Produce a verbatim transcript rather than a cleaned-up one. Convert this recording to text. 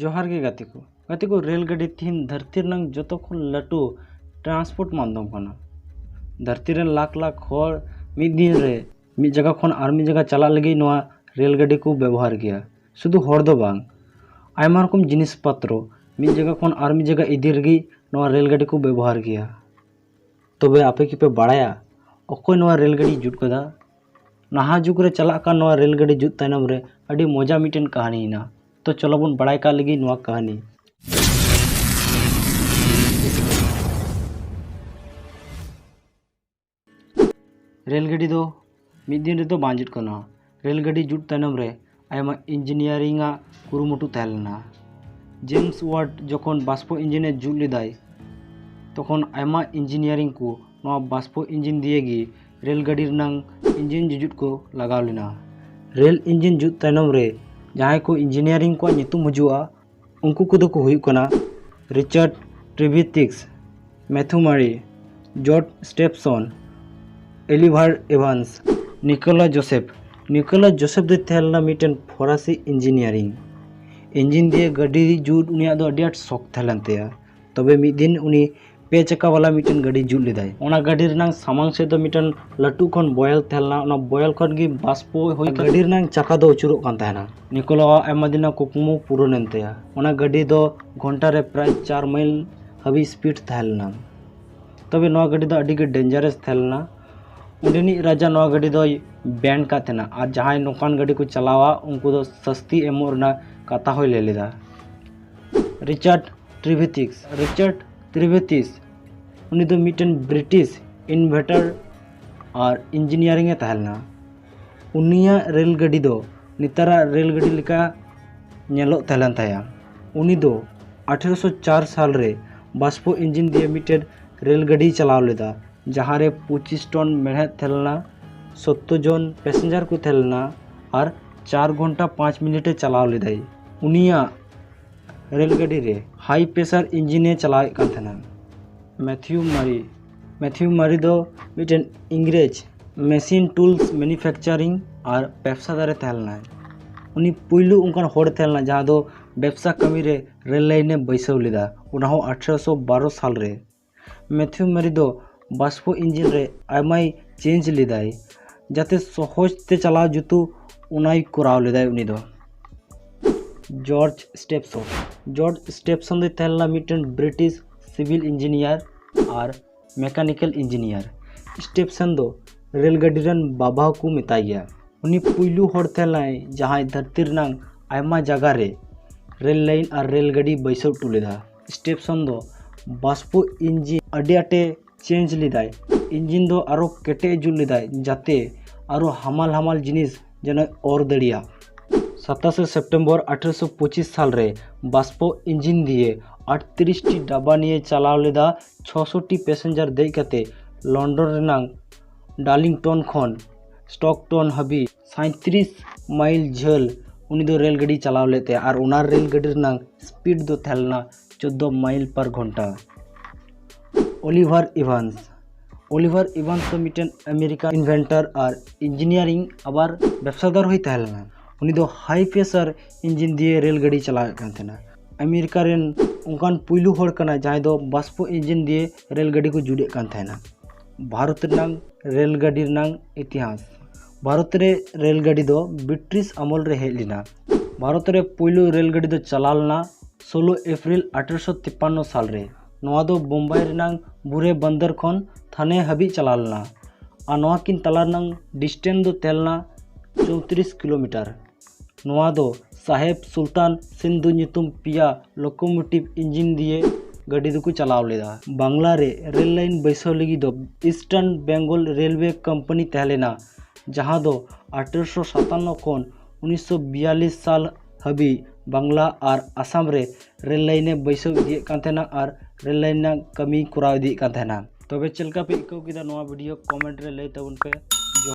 ᱡᱚᱦᱟᱨ ᱜᱮ ᱜᱟᱛᱮ ᱠᱚ᱾ ᱜᱟᱛᱮ ᱠᱚ, ᱨᱮᱞ ᱜᱟᱹᱰᱤ ᱛᱤᱦᱤᱧ ᱫᱷᱟᱹᱨᱛᱤ ᱨᱮᱱᱟᱝ ᱡᱚᱛᱚ ᱠᱷᱚᱱ ᱞᱟᱹᱴᱩ transport ᱢᱟᱫᱽᱫᱷᱚᱢ ᱠᱟᱱᱟ᱾ ᱫᱷᱟᱹᱨᱛᱤ ᱨᱮᱱ ᱞᱟᱠᱷ ᱞᱟᱠᱷ ᱦᱚᱲ ᱢᱤᱫ ᱫᱤᱱ ᱨᱮ ᱢᱤᱫ ᱡᱟᱭᱜᱟ ᱠᱷᱚᱱ ᱟᱨ ᱢᱤᱫ ᱡᱟᱭᱜᱟ ᱪᱟᱞᱟᱜ ᱞᱟᱹᱜᱤᱫ ᱱᱚᱣᱟ ᱨᱮᱞ ᱜᱟᱹᱰᱤ ᱠᱚ ᱵᱮᱵᱚᱦᱟᱨ ᱜᱮᱭᱟ᱾ ᱥᱩᱫᱷᱩ ᱦᱚᱲ ᱫᱚ ᱵᱟᱝ, ᱟᱭᱢᱟ ᱨᱚᱠᱚᱢ ᱡᱤᱱᱤᱥ ᱯᱚᱛᱨᱚ ᱢᱤᱫ ᱡᱟᱭᱜᱟ ᱠᱷᱚᱱ ᱟᱨ ᱢᱤᱫ ᱡᱟᱭᱜᱟ ᱤᱫᱤ ᱞᱟᱹᱜᱤᱫ ᱱᱚᱣᱟ ᱨᱮᱞ ᱜᱟᱹᱰᱤ ᱠᱚ ᱵᱮᱵᱚᱦᱟᱨ ᱜᱮᱭᱟ᱾ ᱛᱚᱵᱮ ᱟᱯᱮ ᱠᱤᱯᱮ ᱵᱟᱲᱟᱭᱟ ᱚᱠᱚᱭ ᱱᱚᱣᱟ ᱨᱮᱞ ᱜᱟᱹᱰᱤ ᱡᱩᱛ ᱠᱟᱫᱟ? ᱱᱟᱦᱟᱜ ᱡᱩᱜᱽ ᱨᱮ ᱪᱟᱞᱟᱜ ᱠᱟᱱ ᱱᱚᱣᱟ ᱨᱮᱞ ᱜᱟᱹᱰᱤ ᱡᱩᱛ ᱛᱟᱭᱱᱚᱢ ᱨᱮ ᱟᱹᱰᱤ ᱢᱚᱡᱟ ᱢᱤᱫᱴᱮᱱ ᱠᱟᱹᱦᱱᱤ ᱦᱮᱱᱟᱜᱼᱟ᱾ ᱛᱚ ᱪᱚᱞᱚ ᱵᱚᱱ ᱵᱟᱲᱟᱭ ᱠᱟᱜ ᱞᱮᱜᱮ ᱱᱚᱣᱟ ᱠᱟᱹᱦᱱᱤ᱾ ᱨᱮᱞ ᱜᱟᱹᱰᱤ ᱫᱚ ᱢᱤᱫ ᱫᱤᱱ ᱨᱮᱫᱚ ᱵᱟᱝ ᱡᱩᱛ ᱠᱟᱱᱟ᱾ ᱨᱮᱞ ᱜᱟᱹᱰᱤ ᱡᱩᱛ ᱛᱟᱭᱱᱚᱢ ᱨᱮ ᱟᱭᱢᱟ engineering ᱟᱜ ᱠᱩᱨᱩᱢᱩᱴᱩ ᱛᱟᱦᱮᱸ ᱞᱮᱱᱟ᱾ James Watt ᱡᱚᱠᱷᱚᱱ ᱵᱟᱥᱯᱚ engine ᱮ ᱡᱩᱛ ᱞᱮᱫᱟᱭ, ᱛᱚᱠᱷᱚᱱ ᱟᱭᱢᱟ engineering ᱠᱚ ᱱᱚᱣᱟ ᱵᱟᱥᱯᱚ engine ᱫᱤᱭᱮ ᱜᱮ ᱨᱮᱞ ᱜᱟᱹᱰᱤ ᱨᱮᱱᱟᱝ engine ᱡᱩᱡᱩᱫ ᱠᱚ ᱞᱟᱜᱟᱣ ᱞᱮᱱᱟ᱾ ᱨᱮᱞ engine ᱡᱩᱛ ᱛᱟᱭᱱᱚᱢ ᱨᱮ ᱡᱟᱦᱟᱸᱭ ᱠᱚ engineering ᱠᱚᱣᱟᱜ ᱧᱩᱛᱩᱢ ᱦᱤᱡᱩᱜᱼᱟ, ᱩᱱᱠᱩ ᱠᱚᱫᱚ ᱠᱚ ᱦᱩᱭᱩᱜ ᱠᱟᱱᱟ ᱨᱤᱪᱟᱨᱰ ᱴᱨᱤᱵᱷᱤᱛᱤᱠᱥ, ᱢᱮᱛᱷᱩ ᱢᱟᱨᱤ, ᱡᱚᱨᱡᱽ ᱥᱴᱮᱯᱥᱚᱱ, ᱮᱞᱤᱵᱷᱟᱨ ᱮᱵᱷᱟᱱᱥ, ᱱᱤᱠᱳᱞᱟ ᱡᱳᱥᱮᱯ᱾ ᱱᱤᱠᱳᱞᱟ ᱡᱳᱥᱮᱯ ᱫᱚᱭ ᱛᱟᱦᱮᱸ ᱞᱮᱱᱟ ᱢᱤᱫᱴᱮᱱ ᱯᱷᱚᱨᱟᱥᱤ engineering᱾ Engine ᱫᱤᱭᱮ ᱜᱟᱹᱰᱤ ᱡᱩᱛ ᱩᱱᱤᱭᱟᱜ ᱫᱚ ᱟᱹᱰᱤ ᱟᱸᱴ ᱥᱚᱠ ᱛᱟᱦᱮᱸ ᱞᱮᱱ ᱛᱟᱭᱟ᱾ ᱛᱚᱵᱮ ᱢᱤᱫ ᱫᱤᱱ ᱩᱱᱤ ᱯᱮ ᱪᱟᱠᱟ ᱵᱟᱞᱟ ᱢᱤᱫᱴᱮᱱ ᱜᱟᱹᱰᱤ ᱡᱩᱛ ᱞᱮᱫᱟᱭ᱾ ᱚᱱᱟ ᱜᱟᱹᱰᱤ ᱨᱮᱱᱟᱝ ᱥᱟᱢᱟᱝ ᱥᱮᱫ ᱫᱚ ᱢᱤᱫᱴᱮᱱ ᱞᱟᱹᱴᱩ ᱠᱷᱚᱱ ᱵᱚᱭᱮᱞ ᱛᱟᱦᱮᱸ ᱞᱮᱱᱟ᱾ ᱚᱱᱟ ᱵᱚᱭᱮᱞ ᱠᱷᱚᱱ ᱜᱮ ᱵᱟᱥᱯᱚ ᱦᱩᱭ ᱠᱟᱛᱮ ᱜᱟᱹᱰᱤ ᱨᱮᱱᱟᱝ ᱪᱟᱠᱟ ᱫᱚ ᱟᱹᱪᱩᱨᱚᱜ ᱠᱟᱱ ᱛᱟᱦᱮᱱᱟ᱾ ᱱᱤᱠᱳᱞᱟᱣᱟᱜ ᱟᱭᱢᱟ ᱫᱤᱱᱟᱜ ᱠᱩᱠᱢᱩ ᱯᱩᱨᱚᱱ ᱮᱱ ᱛᱟᱭᱟ᱾ ᱚᱱᱟ ᱜᱟᱹᱰᱤ ᱫᱚ ᱜᱷᱚᱱᱴᱟ ᱨᱮ ᱯᱨᱟᱭ ᱪᱟᱨ ᱢᱟᱭᱤᱞ ᱦᱟᱹᱵᱤᱡ speed ᱛᱟᱦᱮᱸ ᱞᱮᱱᱟ᱾ ᱛᱚᱵᱮ ᱱᱚᱣᱟ ᱜᱟᱹᱰᱤ ᱫᱚ ᱟᱹᱰᱤ ᱜᱮ dangerous ᱛᱟᱦᱮᱸ ᱞᱮᱱᱟ᱾ ᱚᱸᱰᱮᱱᱤᱡ ᱨᱟᱡᱟ ᱱᱚᱣᱟ ᱜᱟᱹᱰᱤ ᱫᱚᱭ ban ᱠᱟᱫ ᱛᱟᱦᱮᱱᱟ, ᱟᱨ ᱡᱟᱦᱟᱸᱭ ᱱᱚᱝᱠᱟᱱ ᱜᱟᱹᱰᱤ ᱠᱚ ᱪᱟᱞᱟᱣᱟ ᱩᱱᱠᱩ ᱫᱚ ᱥᱟᱹᱥᱛᱤ ᱮᱢᱚᱜ ᱨᱮᱱᱟᱜ ᱠᱟᱛᱷᱟ ᱦᱚᱸᱭ ᱞᱟᱹᱭ ᱞᱮᱫᱟ᱾ ᱨᱤᱪᱟᱨᱰ ᱴᱨᱤᱵᱷᱤᱛᱤᱠᱥ, ᱨᱤᱪᱟᱨᱰ ᱴᱨᱤᱵᱷᱤᱛᱤᱠᱥ, ᱩᱱᱤ ᱫᱚ ᱢᱤᱫᱴᱮᱱ British inventor ᱟᱨ engineering ᱮ ᱛᱟᱦᱮᱸ ᱞᱮᱱᱟ᱾ ᱩᱱᱤᱭᱟᱜ ᱨᱮᱞ ᱜᱟᱹᱰᱤ ᱫᱚ ᱱᱮᱛᱟᱨᱟᱜ ᱨᱮᱞ ᱜᱟᱹᱰᱤ ᱞᱮᱠᱟ ᱧᱮᱞᱚᱜ ᱛᱟᱦᱮᱸ ᱞᱮᱱ ᱛᱟᱭᱟ᱾ ᱩᱱᱤ ᱫᱚ ᱟᱴᱷᱮᱨᱚᱥᱚ ᱪᱟᱨ ᱥᱟᱞ ᱨᱮ ᱵᱟᱥᱯᱚ engine ᱫᱤᱭᱮ ᱢᱤᱫᱴᱮᱱ ᱨᱮᱞ ᱜᱟᱹᱰᱤᱭ ᱪᱟᱞᱟᱣ ᱞᱮᱫᱟ, ᱡᱟᱦᱟᱸ ᱨᱮ ᱯᱚᱸᱪᱤᱥ ᱴᱚᱱ ᱢᱮᱲᱦᱮᱫ ᱛᱟᱦᱮᱸ ᱞᱮᱱᱟ, ᱥᱚᱛᱛᱚ ᱡᱚᱱ passenger ᱠᱚ ᱛᱟᱦᱮᱸ ᱞᱮᱱᱟ, ᱟᱨ ᱪᱟᱨ ᱜᱷᱚᱱᱴᱟ ᱯᱟᱸᱪ ᱢᱤᱱᱤᱴ ᱮ ᱪᱟᱞᱟᱣ ᱞᱮᱫᱟᱭ᱾ ᱩᱱᱤᱭᱟᱜ ᱨᱮᱞ ᱜᱟᱹᱰᱤ ᱨᱮ high pressure engine ᱮ ᱪᱟᱞᱟᱣᱮᱫ ᱠᱟᱱ ᱛᱟᱦᱮᱱᱟ᱾ ᱢᱮᱛᱷᱤᱭᱩ ᱢᱟᱨᱤ, ᱢᱮᱛᱷᱤᱭᱩ ᱢᱟᱨᱤ ᱫᱚ ᱢᱤᱫᱴᱮᱱ ᱤᱝᱨᱮᱡᱽ machine tools manufacturing ᱟᱨ ᱵᱮᱵᱽᱥᱟᱫᱟᱨ ᱮ ᱛᱟᱦᱮᱸ ᱞᱮᱱᱟᱭ᱾ ᱩᱱᱤ ᱯᱩᱭᱞᱩ ᱚᱱᱠᱟᱱ ᱦᱚᱲ ᱮ ᱛᱟᱦᱮᱸ ᱞᱮᱱᱟ ᱡᱟᱦᱟᱸ ᱫᱚ ᱵᱮᱵᱽᱥᱟ ᱠᱟᱹᱢᱤ ᱨᱮ ᱨᱮᱞ ᱞᱟᱭᱤᱱ ᱮ ᱵᱟᱹᱭᱥᱟᱹᱣ ᱞᱮᱫᱟ, ᱚᱱᱟ ᱦᱚᱸ ᱟᱴᱷᱨᱚᱥᱚ ᱵᱟᱨᱚ ᱥᱟᱞ ᱨᱮ᱾ ᱢᱮᱛᱷᱤᱭᱩ ᱢᱮᱨᱤ ᱫᱚ ᱵᱟᱥᱯᱚ ᱤᱧᱡᱤᱱ ᱨᱮ ᱟᱭᱢᱟᱭ ᱪᱮᱧᱡᱽ ᱞᱮᱫᱟᱭ, ᱡᱟᱛᱮ ᱥᱚᱦᱚᱡ ᱛᱮ ᱪᱟᱞᱟᱣ ᱡᱩᱛᱩ, ᱚᱱᱟᱭ ᱠᱚᱨᱟᱣ ᱞᱮᱫᱟᱭ ᱩᱱᱤ ᱫᱚ᱾ ᱡᱚᱨᱡᱽ ᱥᱴᱮᱯᱥᱚᱱ᱾ ᱡᱚᱨᱡᱽ ᱥᱴᱮᱯᱥᱚᱱ ᱫᱚᱭ ᱛᱟᱦᱮᱸ ᱞᱮᱱᱟ ᱢᱤᱫᱴᱮᱱ ᱵᱨᱤᱴᱤᱥ ᱥᱤᱵᱤᱞ ᱤᱧᱡᱤᱱᱤᱭᱟᱨ ᱟᱨ ᱢᱮᱠᱟᱱᱤᱠᱮᱞ ᱤᱧᱡᱤᱱᱤᱭᱟᱨ᱾ ᱥᱴᱮᱯᱥᱚᱱ ᱫᱚ ᱨᱮᱞ ᱜᱟᱹᱰᱤ ᱨᱮᱱ ᱵᱟᱵᱟ ᱦᱚᱸᱠᱚ ᱢᱮᱛᱟᱭ ᱜᱮᱭᱟ᱾ ᱩᱱᱤ ᱯᱩᱭᱞᱩ ᱦᱚᱲ ᱛᱟᱦᱮᱸ ᱞᱮᱱᱟᱭ ᱡᱟᱦᱟᱸᱭ ᱫᱷᱟᱹᱨᱛᱤ ᱨᱮᱱᱟᱝ ᱟᱭᱢᱟ ᱡᱟᱭᱜᱟ ᱨᱮ ᱨᱮᱞ ᱞᱟᱭᱤᱱ ᱟᱨ ᱨᱮᱞ ᱜᱟᱹᱰᱤ ᱵᱟᱹᱭᱥᱟᱹᱣ ᱦᱚᱴᱚ ᱞᱮᱫᱟ᱾ ᱥᱴᱮᱯᱥᱚᱱ ᱫᱚ ᱵᱟᱥᱯᱚ ᱤᱧᱡᱤᱱ ᱟᱹᱰᱤ ᱟᱸᱴᱮ ᱪᱮᱧᱡᱽ ᱞᱮᱫᱟᱭ᱾ ᱤᱧᱡᱤᱱ ᱫᱚ ᱟᱨᱚ ᱠᱮᱴᱮᱡ ᱡᱩᱛ ᱞᱮᱫᱟᱭ, ᱡᱟᱛᱮ ᱟᱨᱚ ᱦᱟᱢᱟᱞ ᱦᱟᱢᱟᱞ ᱡᱤᱱᱤᱥ ᱡᱮᱱᱚ ᱚᱨ ᱫᱟᱲᱮᱭᱟᱜ᱾ ᱥᱟᱛᱟᱥᱮ ᱥᱮᱯᱴᱮᱢᱵᱚᱨ ᱟᱴᱷᱨᱚᱥᱚ ᱯᱚᱸᱪᱤᱥ ᱥᱟᱞ ᱨᱮ ᱵᱟᱥᱯᱚ ᱤᱧᱡᱤᱱ ᱫᱤᱭᱮ ᱟᱴᱛᱨᱤᱥ ᱴᱤ ᱰᱟᱵᱟ ᱱᱤᱭᱮ ᱪᱟᱞᱟᱣ ᱞᱮᱫᱟ ᱪᱷᱚᱥᱚ ᱴᱤ ᱯᱮᱥᱮᱧᱡᱟᱨ ᱫᱮᱡ ᱠᱟᱛᱮ ᱞᱚᱱᱰᱚᱱ ᱨᱮᱱᱟᱝ ᱰᱟᱨᱞᱤᱝᱴᱚᱱ ᱠᱷᱚᱱ ᱥᱴᱚᱠᱴᱚᱱ ᱦᱟᱹᱵᱤᱡ ᱥᱟᱸᱭᱛᱨᱤᱥ ᱢᱟᱭᱤᱞ ᱡᱷᱟᱹᱞ ᱩᱱᱤ ᱫᱚ ᱨᱮᱞ ᱜᱟᱹᱰᱤ ᱪᱟᱞᱟᱣ ᱞᱮᱫ ᱛᱟᱭᱟ᱾ ᱟᱨ ᱚᱱᱟ ᱨᱮᱞ ᱜᱟᱹᱰᱤ ᱨᱮᱱᱟᱝ ᱥᱯᱤᱰ ᱫᱚ ᱛᱟᱦᱮᱸ ᱞᱮᱱᱟ ᱪᱳᱫᱽᱫᱳ ᱢᱟᱭᱤᱞ per ᱜᱷᱚᱱᱴᱟ᱾ ᱚᱞᱤᱵᱷᱟᱨ ᱤᱵᱷᱟᱱᱥ᱾ ᱚᱞᱤᱵᱷᱟᱨ ᱤᱵᱷᱟᱱᱥ ᱫᱚ ᱢᱤᱫᱴᱮᱱ ᱟᱢᱮᱨᱤᱠᱟᱱ ᱤᱱᱵᱷᱮᱱᱴᱟᱨ ᱟᱨ ᱤᱧᱡᱤᱱᱤᱭᱟᱨᱤᱝ ᱟᱵᱟᱨ ᱵᱮᱵᱽᱥᱟᱫᱟᱨ ᱦᱚᱸᱭ ᱛᱟᱦᱮᱸ ᱞᱮᱱᱟ᱾ ᱩᱱᱤ ᱫᱚ ᱦᱟᱭ ᱯᱨᱮᱥᱟᱨ ᱤᱧᱡᱤᱱ ᱫᱤᱭᱮ ᱨᱮᱞ ᱜᱟᱹᱰᱤ ᱪᱟᱞᱟᱣᱮᱫ ᱠᱟᱱ ᱛᱟᱦᱮᱱᱟ᱾ ᱟᱢᱮᱨᱤᱠᱟ ᱨᱮᱱ ᱚᱱᱠᱟᱱ ᱯᱩᱭᱞᱩ ᱦᱚᱲ ᱠᱟᱱᱟᱭ ᱡᱟᱦᱟᱸᱭ ᱫᱚ ᱵᱟᱥᱯᱚ ᱤᱧᱡᱤᱱ ᱫᱤᱭᱮ ᱨᱮᱞ ᱜᱟᱹᱰᱤ ᱠᱚ ᱡᱩᱛᱮᱫ ᱠᱟᱱ ᱛᱟᱦᱮᱱᱟ᱾ ᱵᱷᱟᱨᱚᱛ ᱨᱮᱱᱟᱝ ᱨᱮᱞ ᱜᱟᱹᱰᱤ ᱨᱮᱱᱟᱝ ᱤᱛᱤᱦᱟᱥ᱾ ᱵᱷᱟᱨᱚᱛ ᱨᱮ ᱨᱮᱞ ᱜᱟᱹᱰᱤ ᱫᱚ ᱵᱨᱤᱴᱤᱥ ᱟᱢᱚᱞ ᱨᱮ ᱦᱮᱡ ᱞᱮᱱᱟ᱾ ᱵᱷᱟᱨᱚᱛ ᱨᱮ ᱯᱩᱭᱞᱩ ᱨᱮᱞ ᱜᱟᱹᱰᱤ ᱫᱚ ᱪᱟᱞᱟᱣ ᱞᱮᱱᱟ ᱥᱳᱞᱳ ᱮᱯᱨᱤᱞ ᱟᱴᱷᱨᱚᱥᱚ ᱛᱤᱯᱯᱟᱱᱱᱚ ᱥᱟᱞ ᱨᱮ᱾ ᱱᱚᱣᱟ ᱫᱚ ᱵᱳᱢᱵᱟᱭ ᱨᱮᱱᱟᱝ ᱵᱩᱨᱮ ᱵᱚᱱᱫᱚᱨ ᱠᱷᱚᱱ ᱛᱷᱟᱱᱮ ᱦᱟᱹᱵᱤᱡ ᱪᱟᱞᱟᱣ ᱞᱮᱱᱟ᱾ ᱟᱨ ᱱᱚᱣᱟ ᱠᱤᱱ ᱛᱟᱞᱟ ᱨᱮᱱᱟᱝ distance ᱫᱚ ᱛᱟᱦᱮᱸ ᱞᱮᱱᱟ ᱪᱳᱭᱛᱨᱤᱥ ᱠᱤᱞᱳᱢᱤᱴᱟᱨ᱾ ᱱᱚᱣᱟ ᱫᱚ ᱥᱟᱦᱮᱵᱽ ᱥᱩᱞᱛᱟᱱ ᱥᱤᱱᱫᱷᱩ ᱧᱩᱛᱩᱢ ᱯᱮᱭᱟ locomotive engine ᱫᱤᱭᱮ ᱜᱟᱹᱰᱤ ᱫᱚᱠᱚ ᱪᱟᱞᱟᱣ ᱞᱮᱫᱟ᱾ ᱵᱟᱝᱞᱟ ᱨᱮ ᱨᱮᱞ ᱞᱟᱭᱤᱱ ᱵᱟᱹᱭᱥᱟᱹᱣ ᱞᱟᱹᱜᱤᱫ ᱫᱚ Eastern Bengal Railway Company ᱛᱟᱦᱮᱸ ᱞᱮᱱᱟ, ᱡᱟᱦᱟᱸ ᱫᱚ ᱟᱴᱷᱨᱚᱥᱚ ᱥᱟᱛᱟᱱᱱᱚ ᱠᱷᱚᱱ ᱩᱱᱤᱥᱥᱚ ᱵᱤᱭᱟᱞᱞᱤᱥ ᱥᱟᱞ ᱦᱟᱹᱵᱤᱡ ᱵᱟᱝᱞᱟ ᱟᱨ ᱟᱥᱟᱢ ᱨᱮ ᱨᱮᱞ ᱞᱟᱭᱤᱱ ᱮ ᱵᱟᱹᱭᱥᱟᱹᱣ ᱤᱫᱤᱭᱮᱫ ᱠᱟᱱ ᱛᱟᱦᱮᱱᱟ ᱟᱨ ᱨᱮᱞ ᱞᱟᱭᱤᱱ ᱨᱮᱱᱟᱜ ᱠᱟᱹᱢᱤ ᱠᱚᱨᱟᱣ ᱤᱫᱤᱭᱮᱫ ᱠᱟᱱ ᱛᱟᱦᱮᱱᱟ᱾ ᱛᱚᱵᱮ ᱪᱮᱫ ᱞᱮᱠᱟ ᱯᱮ ᱟᱹᱭᱠᱟᱹᱣ ᱠᱮᱫᱟ ᱱᱚᱣᱟ video? Comment ᱨᱮ ᱞᱟᱹᱭ ᱛᱟᱵᱚᱱ ᱯᱮ᱾